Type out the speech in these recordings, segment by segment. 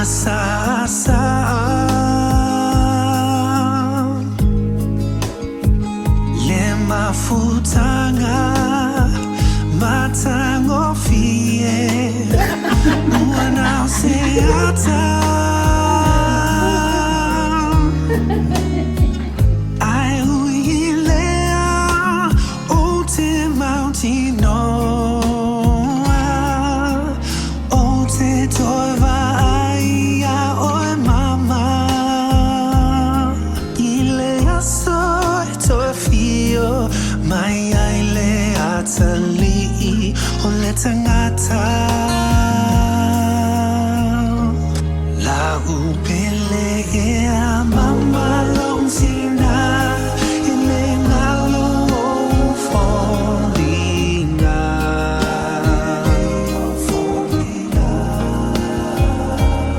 Masasa. Ai ui i lea o te mautinoa, O te toe vaai iā oe mama, I le aso e toe afio mai ai le atalii o le tagata. Lau pele ea mama lou tina, E le galo ou foliga.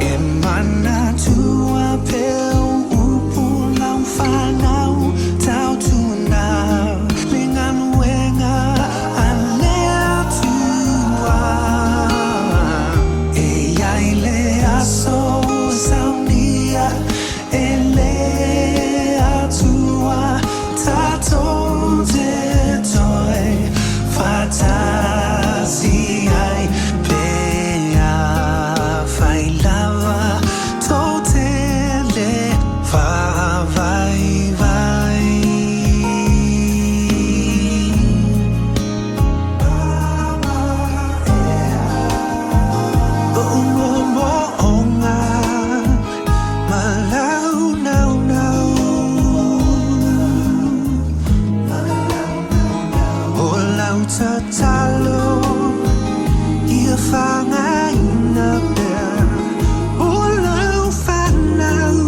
E manatua pea upu o lau fanau, Tautuana le galuega a le Atua. E i ai le aso e saunia e le Atua, tatou te toe faatasi ai pe afai lava tou te le faavaivai. Ou moomooga ma lau naunau, O lau tatalo ia faaaogaina pea o lau fanau.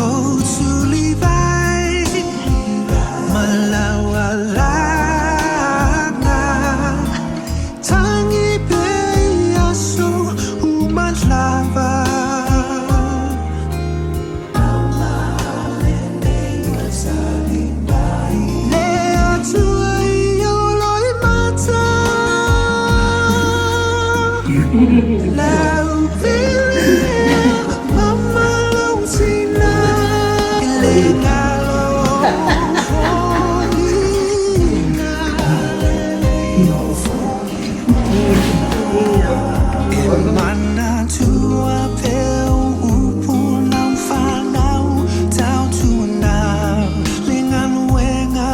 O tulivae ma lau alaga, Tagi pea i aso uma lava. Le Atua ia o loimata, Lau pele ea mama lou tina, E le galo ou foliga. E manatua pea upu o lau fanau, Tautuana le galuega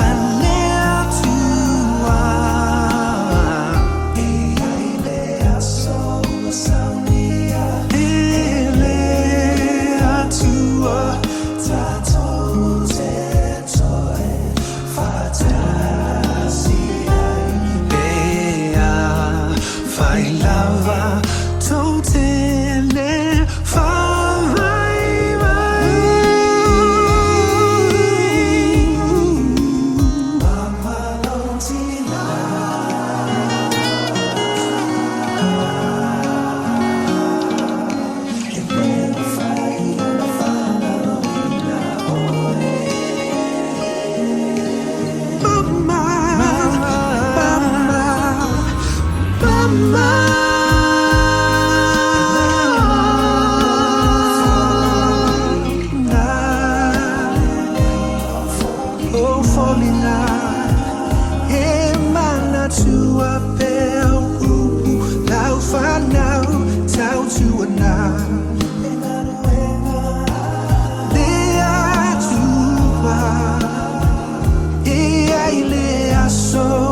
a le Atua. E i ai le aso e saunia e le Atua, Tatou te toe faatasi ai pe afai lava tou te le faavaivai. Mama lou tina. E le mafai ona faagaloina oe. Mama, mama, mama. Oh, foliga, e manatua pea upu o lau fanau, Tautuana le Atua. E i ai le aso.